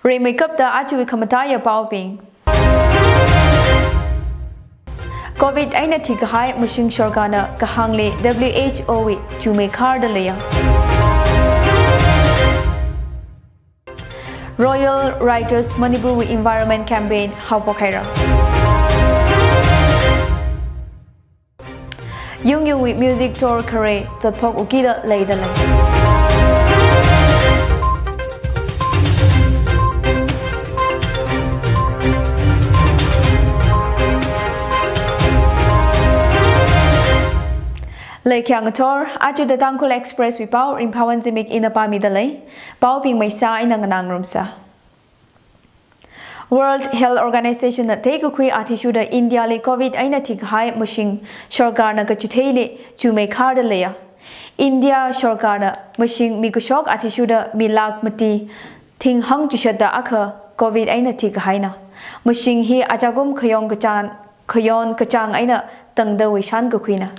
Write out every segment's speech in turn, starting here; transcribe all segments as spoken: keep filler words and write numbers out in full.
Rimeikapta ajawui khamataiya paobing. Covid eina thikahai mashing sorkarna kahāngli W H O wui chumei kharda leiya. Royal Writers Manipur wui environment campaign haophok haira. Yungyungwui music tour khare zatphok ukida leida lei. Leikhyang thor, aja The Tangkhul Express wui pao, Ringphāwon Zimik ina pāmida lei. Paobing maisa ina nganāngarumsa. World Health Organization na theikakhui athishurda India li Covid eina thikahai mashing sorkarna kachitheili chumei kharda leiya. India sorkarna mashing mikashok athishurda mi lakh mati thing hangchishatda akha Covid eina thikahaina. Mashing hi ajakum khayon kachāng, khayon kachāng eina tangdawui shānkakhuina.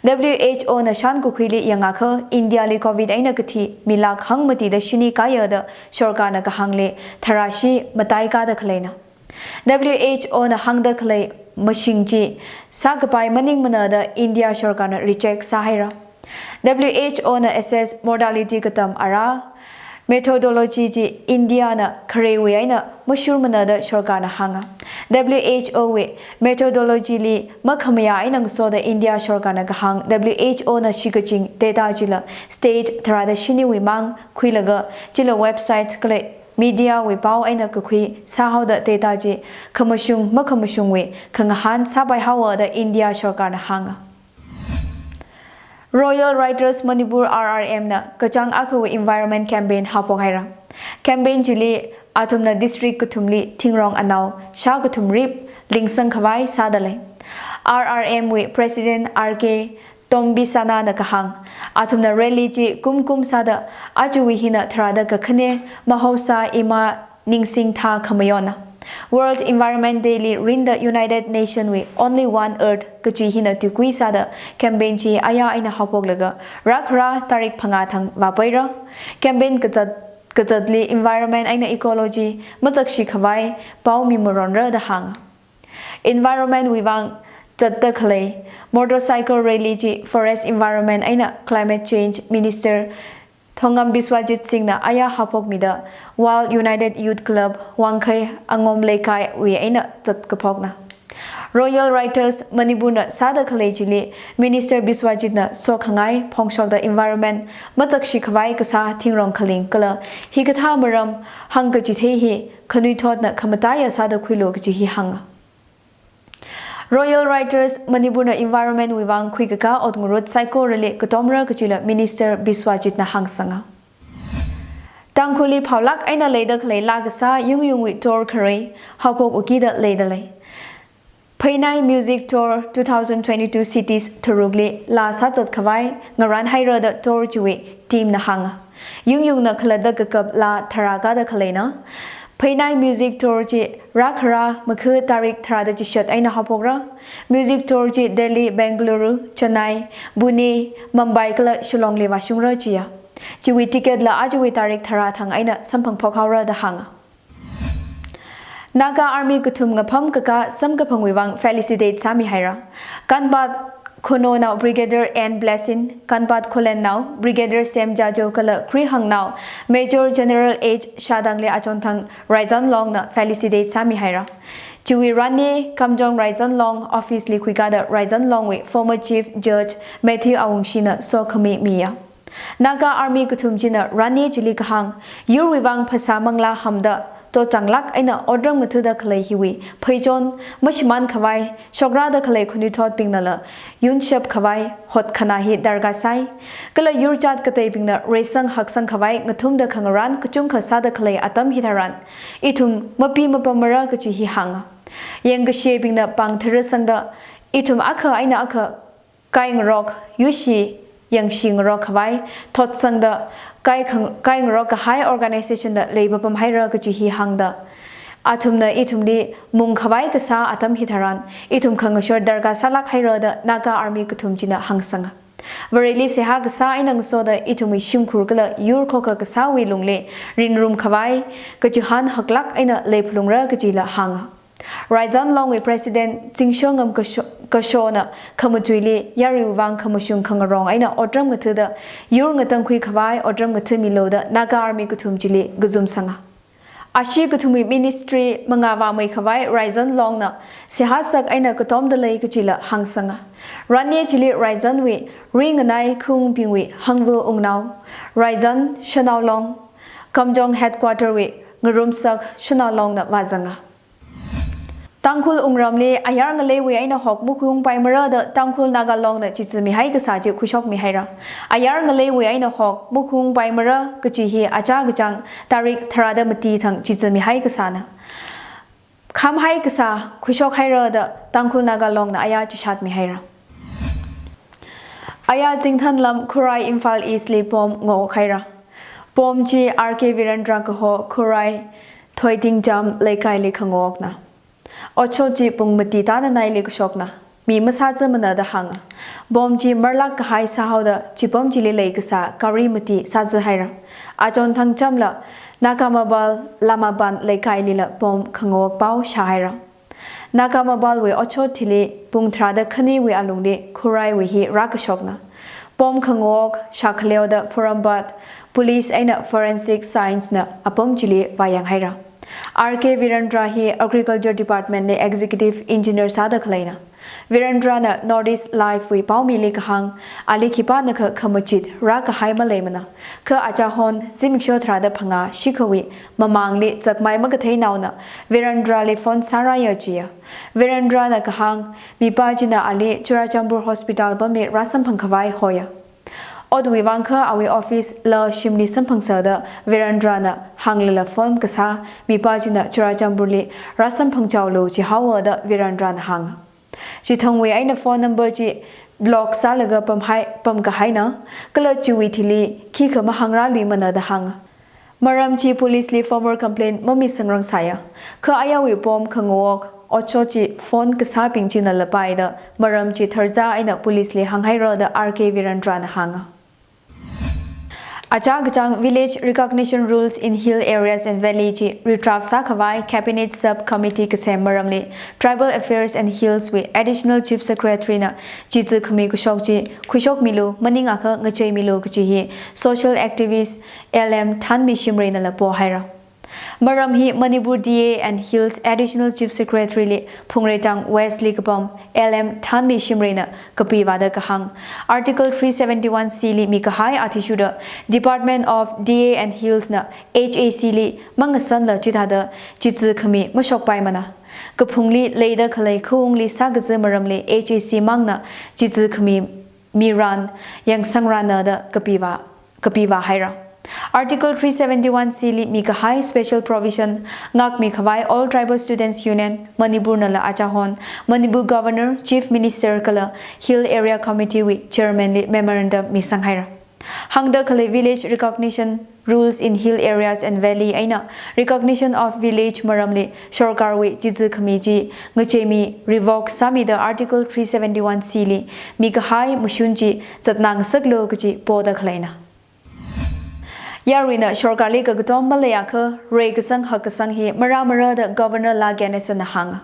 W H O na shānkakhuili yangakha India li Covid eina kathi mi lakh hangmatida shini kayada sorkarna kahāngli tharāshi mataikada khaleina. W H O na hāngda khalei mashing chi sākapai maningmana da India sorkarna reject sāhaira. W H O na assess mortality katam ara methodology chi India na kharewui eina mashurmana da sorkarna hānga. W H O wui methodology li makhamayā eina ngasoda India sorkarna kahāng W H O na shikaching data chila state tharāda shiniwui māng khuilaga chila website kala media wui pao eina kakhui sāhaoda data chi khamashung makhamashungwui khangahān sāpaihaowa da India sorkarna hānga. Royal Writers Manipur R R M na kachāng akhawui environment campaign haophok haira. Campaign chili athumna district kathumli thingrong anao shākathum rip lingsang khavai sāda lei. R R M wui President R K Tombisana na kahāng, athumna rally chi kumkum sāda ajawui hina tharāda kakhane mahausa ima ningsing thā khamayonna. World Environment Day li rinda United Nation wui Only One Earth kachi hina tuikui sāda campaign chi aya eina haophoklaga rākhara tarik phangā thang vāpaira. Campaign kazat, kazatli environment eina ecology machakshi khavai pao mimaronra da hānga. Environment wui vang zatda khalei motorcycle rally chi Forest Environment eina Climate Change Minister Thongam Biswajit Singh na aya haophokmida World United Youth Club Wangkhei Angom Leikai wui eina zatkaphokna. Royal Writers Manipur na sāda khalei chili Minister Biswajit na sokhangai phongshokda environment machakshi khavai kasā thingrong khaling kala hikathā maram hāngkachithei hi khanuithotna khamataiya sāda khuilu kachi hi hānga. Royal Writers Manipur na environment wui vang khuikakā ot ngarut saikorali katomra kachila Minister Biswajit na hāngsanga. Tangkhulli phaolāk eina leida khalei laa kasā Yungyungwui tour khare haophok ukida leida lei. Pheinai Music Tour two thousand twenty-two cities tharukli laa sāzat khavai ngarān haira da tour chiwui team na hānga. Yungyungna khalatta kakap laa tharā kāda khaleina. Pheinai Music Tour chi rākhara makha tarik tharāda chishat eina haophokra. Music Tour chi Delhi, Bengaluru, Chennai, Pune, Mumbai kala Shillongli vāshungra chiya. Chiwui ticket la ajawui tarik tharā thang eina samphangphok haora da hānga. Naga Army kathum ngapham kakā samkaphangwui vang felicitate sāmihaira. Kanpat Khononao Brigadier N Blessing, Kanpat Khulennao Brigadier Sem Jajo kala Khrihangnao Major General H Shadangli achonthang Raizanlongna felicitate sāmihaira. Chiwui rani Kamjong Raizanlong office li khuikāda Raizanlongwui former Chief Judge Matthew Awungshina sokhami miya. Naga Army kathum china rani chili kahāng, yurwui vang phasā manglā hamda, chotchanglāk eina otram ngathāda khalei hiwui pheichon mashimān khavai, shokrāda khalei khanuithotbingnala yunshap khavai hotkhanā hi darkar sai. Kala yurchat kateibingna reisang haksang khavai ngathumda khangarān kachungkha sāda khalei atam hitharan, ithum mapi mapammara kachi hi hānga. Yangkashebingna pāng tharasangda, ithum akha eina akha kai ngarok, yuishi yangshi ngarok khavai thotsangda, kai khang-, kai ngarok kahai organization da leipapamhaira kachi hi hāngda, athumna ithumli mung khavai kasā atam hitharan, ithum khangashor darkar sālāk haira da Naga Army kathum china hāngsanga. Vareli seihā kasā eina ngasoda ithumwui shimkhur kala yur khokha kasāwui lungli rinrum khavai kachihān haklāk eina leiphalungra kajila hānga. Raizan Longwui President Zingshongam Kasho-, Kashona khamatuili yaruiwui vang khamashung khangarong eina otram ngathāda yur ngatangkhui khavai otram ngathāmilu da Naga Army kathum chili kazumsanga. Ashi kathumwui ministry mangā vāmei khavai Raizan Longna seihā sak eina katomda lei kajila hāngsanga. Ranye chili Raizanwui ringanai khaungbingwui hangva ungnao Raizan Shanao Long, Kamjong Headquarter wui ngarumsak Shanao Longna vāzanga. Tangkhul wungramli ayar ngaleiwui eina hok makhungpaimara da Tangkhul Naga Longna chizamihai kasā chi khuishokmihaira. Ayar ngaleiwui eina hok makhungpaimara kaji hi achā kachāng tarik tharāda mati thang chizamihai kasāna. Khamhai kasā khuishokhaira da Tangkhul Naga Longna aya chishatmihaira. Aya Zingthanlam Khurai Imphal East li bomb ngokhaira. Bomb chi R K Virendra kaho Khurai Thoidingjam leikaili khangokna. Otshot chi pung mati tānanaili kashokna. Mi masāzamana da hānga. Bomb chi marlāk kahai sāhaoda chibom chili leikasā gari mati sāzahaira. Achon thangchamla Nagamabal Lamaban leikailila bomb khangok pao shāhaira. Nagamabal wui otshot thili pung tharāda khaniwui alungli Khuraiwui hi rākashokna. Bomb khangok shākhaleoda Phurambat Police eina Forensic Science na apam chili vāyanghaira. R K Virendra hi Agriculture Department li Executive Engineer sāda khaleina. Virendra na North East Live wui paomili kahāng, ali khipānakha khamachit rākahai maleimana. Kha achahon zimiksho tharāda phangā shikhawui mamangli zakmai makathei naona Virendra li phone sārāya jiya. Virendra na kahāng, mipā china ali Churachandpur Hospital pamli rāsamphang khavai hoya. Otwui vang kha awui office la shimli samphangsa da Virendra na hānglala phone kasā mipā china Churachandpur li rāsamphangchaolu jihaowa da Virendra na hānga. Chithangwui eina phone number chi block sālaga pamhai, pamkahaina, kala chiwui thili khikha mahāngrāluimana da hānga. Maram chi police li formal complaint mamisangrangsāya. Kha ayawui bomb khangok otshot chi phone kasābing china lapaida maram chi tharzā eina police li hānghaira da R K Virendra na hānga. Achā kachāng Village Recognition Rules in Hill Areas and Valley chi redraft sākhavai Cabinet Sub Committee kasem maramli Tribal Affairs and Hills wui Additional Chief Secretary na chizi khami kashok chi khuishokmilu, maningakha ngacheimilu kaji hi social activist L M Thanmi Shimray nala pohaira. Maram hi Manipur D A and Hills Additional Chief Secretary li Phungreitang West li kapam L M Thanmi Shimray na kapiva da kahāng. Article three seventy-one C li mikahai athishurda Department of D A and Hills na H A C li mangasanla chithāda chizi khami mashokpaimana. Kaphungli leida khalei khaungli sākaza maramli H A C mangna chizi khami miran yangsangrana da kapiva, kapiva haira. Article three seventy-one C li mikahai special provision ngākmi khavai All Tribal Students Union Manipur nala achahon Manipur Governor, Chief Minister kala Hill Area Committee wui Chairman li memorandum misanghaira. Hāngda khalei Village Recognition Rules in Hill Areas and Valley eina Recognition of Village maramli sorkarwui chizi khami chi ngacheimi revoke sāmida Article three seventy-one C li mikahai mashun chi zatngasaklu kaji poda khaleina. Yaruina sorkarli kakatom maleiakha reikasang hakkasang hi marāmara da Governor La Ganesan na hānga.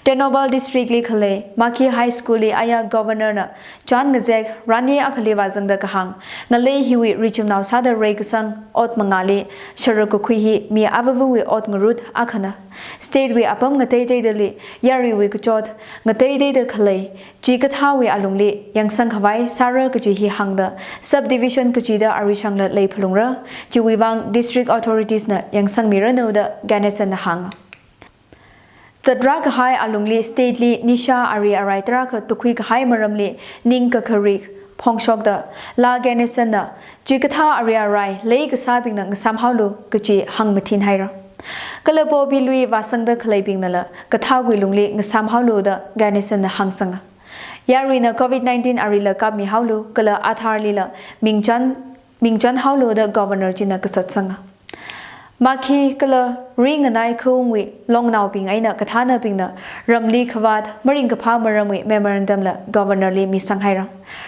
Tengnoupal District li khalei Makhi High School li aya Governor na chān ngazek ranye akhali vāzangda kahāng, ngalei hiwui richumnao sāda reikasang ot mangāli sharuk kakhui hi mi avāvawui ot ngarut akhana. State wui apam ngateiteidali yaruiwui kachot ngateiteida khalei chikathāwui alungli yangsang khavai sāra kaji hi hāngda subdivision kachida arishangla leiphalungra, chiwui vang district authorities na yangsangmiranu da Ganesan na hānga. Zatrā kahai alungli state li nisha ari arai tarākha tukhui kahai maramli ningkakharik phongshokda La Ganesan na chikathā ari arai leikasābingna ngasāmhaolu kaji hāngmathinhaira. Kala popi lui vāsangda khaleibingnala kathāwui lungli ngasāmhaolu da Ganesan na hāngsanga. Yaruina Covid nineteen arila kapmihaolu kala Aadhaar lila mingchan, mingchanhaolu da Governor china kasatsanga. Makhi kala ringanai khaungwui longnaobing eina kathānabingna ramli khavāt maringkaphā maramwui memorandum la Governor li misang haira.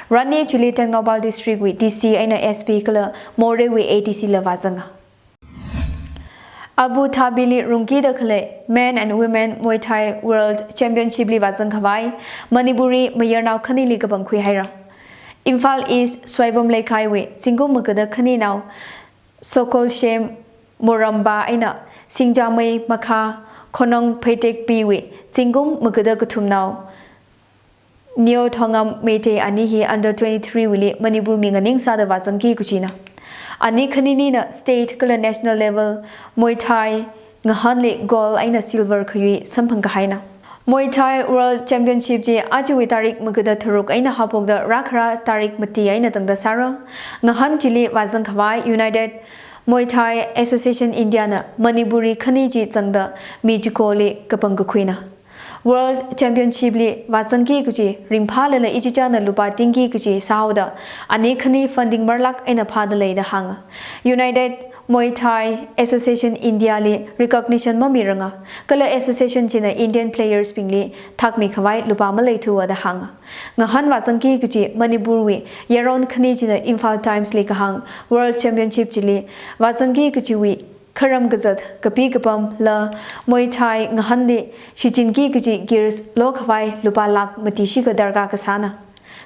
Ranni chili Tengnoupal District wui D C eina S P kala Moreh wui A D C la vāzanga. Abu Dhabi li rungkida khalei Men and Women Muay Thai World Championship li vāzang khavai Manipur wui mayarnao khanili kapangkhui haira. Imphal East Soibam Leikai wui zingkum magada khaninao Sokolshem Moromba eina Singjamei Makha Khonong Pheitekpi wui zingkum magada kathumnao Neo Thongam Meitei ani hi under twenty-three wuili Manipur mi nganingsāda vāzangki kachina. Ani khaninina state kala national level Muay Thai ngahānli gold eina silver khayui samphang kahaina. Muay Thai World Championship chi ajawui tarik magada tharuk eina haophokda rākhara tarik mati eina tangda sāra. Ngahān chili vāzang khavai United Muay Thai Association India na Manipur wui khani chi zangda mi chikoli kapangkakhuina. World Championship li vāzangki kachi ringphālala ichichāna lupā tingki kachi sāhaoda ani khani funding marlāk eina phāda lei da hānga. United Muay Thai Association India li recognition mamiranga, kala association china Indian players bingli thakmi khavai lupā maleithuwa da hānga. Ngahān vāzangki kachi Manipur wui yaron khani china Imphal Times li kahāng World Championship chili vāzangki kachiwui kharam kazat, kapi kapam la Muay Thai ngahānli shichinki kachi gears lo khavai lupā lakh mati shikha darkar kasāna.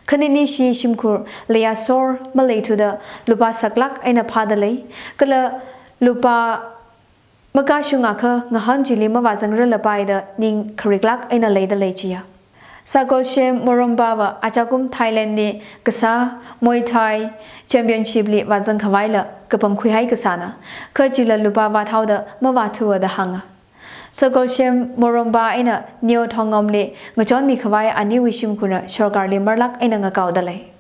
Khaninishi shimkhur leiya sor maleithuda lupā saklāk eina phāda lei. Kala lupā makashungakha ngahān chili mavāzangrala paida ning khariklāk eina leida lei chiya. Sokolshem Moromba va achakum Thailand li kasā Muay Thai Championship li vāzang khavaila kapangkhuihai kasāna. Kha chila lupā vāthaoda mavāthuwa da hānga. Sokolshem Moromba eina Neo Thongam li ngachonmi khavai aniwui shimkhurna sorkarli marlāk eina ngakaoda lei.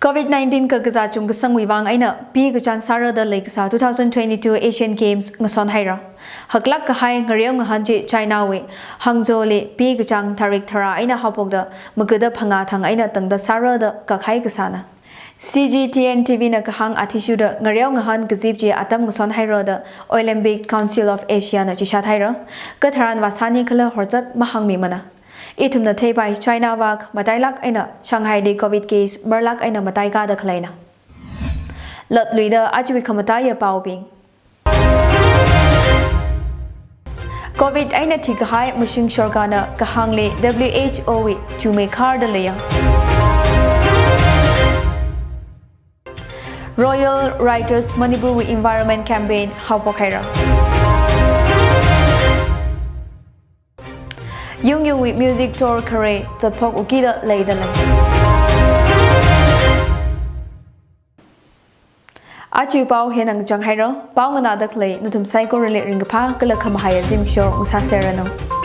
Covid nineteen kakazā chungkasangwui vang eina pi kachāng sārada leikasā two thousand twenty-two Asian Games ngason haira. Haklāk kahai ngareo ngahān chi China wui Hangzhou li pi kachāng tarik tharā eina haophokda magada phangā thang eina tangda sārada kakhai kasāna. C G T N T V na kahāng athishurda ngareo ngahān kazip chi atam ngason hairada Olympic Council of Asia na chishat haira. Katharan vāsāni kala horzat mahāngmimana. Ithumna theipai China vak matailāk eina Shanghai li Covid case marlāk eina mataikada khaleina. Latluida ajawui khamataiya paobing. Covid eina thikahai mashing sorkarna kahāngli W H O wui chumeikharda leiya. Royal Writers Manipur wui environment campaign haophok haira. Yung yungwui music tour khare zatphok ukida leida lei. Ajawui pao hina ngachang haira, pao nganāda khalei nathum saikorali ringkaphā kala khamahaiya zimiksho ngasāserranu.